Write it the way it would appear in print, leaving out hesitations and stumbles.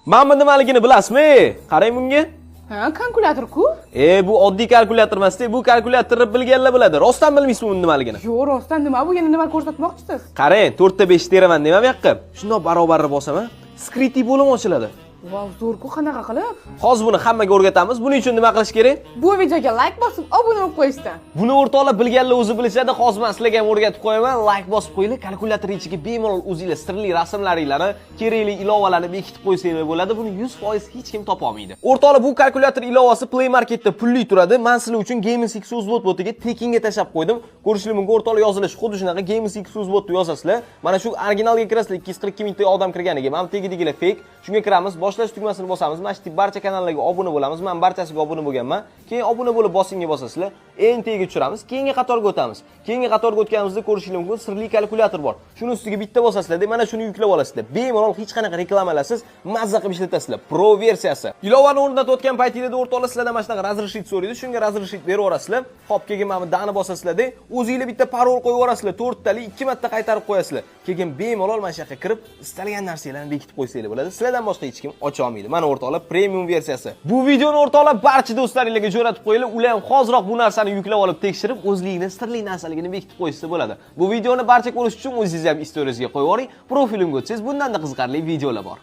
Mana bu nimaligini bilasizmi? Qarang bunga. Ha, kalkulyator-ku. E, bu oddiy kalkulyator emas-da, bu kalkulyatorni bilganlar biladi. Rostdan bilmaysizmi buni nimaligini? Yo'q, rostdan nima bu? Yana nima ko'rsatmoqchisiz? Qarang, 4 ta 5 teraman nima bu yoqqa? Shundoq barobarni bosaman, скрытый bo'lim ochiladi. Vau, zo'r-ku, qanaqa qilib? Hozir buni hammaga o'rgatamiz. Buning uchun nima qilish kerak? Bu videoga like bosib, obuna bo'lib qo'yishdi. Buni o'rtoqlar bilganlar o'zi bilishadi. Hozir men sizlarga ham o'rgatib qo'yaman. Like bosib qo'yinglar. Kalkulyator ichiga bemalol o'zinglar sirli rasmlaringlarni, kerakli ilovalarni bekitib qo'ysanglar bo'ladi. Buni 100% hech kim topa olmaydi. O'rtoqlar, bu kalkulyator ilovasi Play Marketda pulli turadi. Men sizlar uchun Gamers X bot botiga tekinga tashlab qo'ydim. Ko'rishingiz mumkin, o'rtoqlar, yozilishi xuddi shunaqa Gamers X bot deb yozasizlar. Mana shu originalga kirasizlar, 242 mingta odam kirganiga. Mana bu tagidagilar fake. Shunga kiramiz, boshlash tugmasini bosamiz. Mana shu barcha kanallarga obuna bo'lamiz. Men barchasiga obuna bo'lganman. Keyin obuna bo'lib bosingga bosasizlar. Eng tagiga tushiramiz. Keyingi qatorga o'tamiz. Keyingi qatorga o'tganimizda ko'rishingiz mumkin, sirli kalkulyator bor. Shuni ustiga bitta bosasizlar, mana shuni yuklab olasizlar. Bemalol hech qanaqa reklamalarsiz mazza qilib ishlatasizlar. Pro versiyasi. Ilovani o'rnatayotgan paytingizda, o'rtoqlar, sizlardan mana shunaqa разрешить so'raydi. Shunga разрешить berib yuborasizlar. Xo'p, keyin mana bu да ni bosasizlar-da, o'zingizlar bitta parol qo'yib yuborasizlar. To'rttali ikki marta qaytarib qo'yasizlar. Keyin bemalol mana shu yoqqa kirib, istalgan narsanglarni bekitib qo'ysanglar bo'ladi. Sizlardan boshqa hech kim ocha olmaydi. Mana, o'rtoqlar, premium versiyasi. Bu videoni, o'rtoqlar, barcha do'stlaringlarga jo'natib qo'yinglar. Ular ham hoziroq bu narsani yuklab olib tekshirib, o'zligini sirli narsaligini bekitib qo'yishsa bo'ladi. Bu videoni barcha ko'rish uchun o'zingiz ham istoriyaga qo'yib yuboring. Profilimga o'tsangiz, bundan da qiziqarli videolar bor.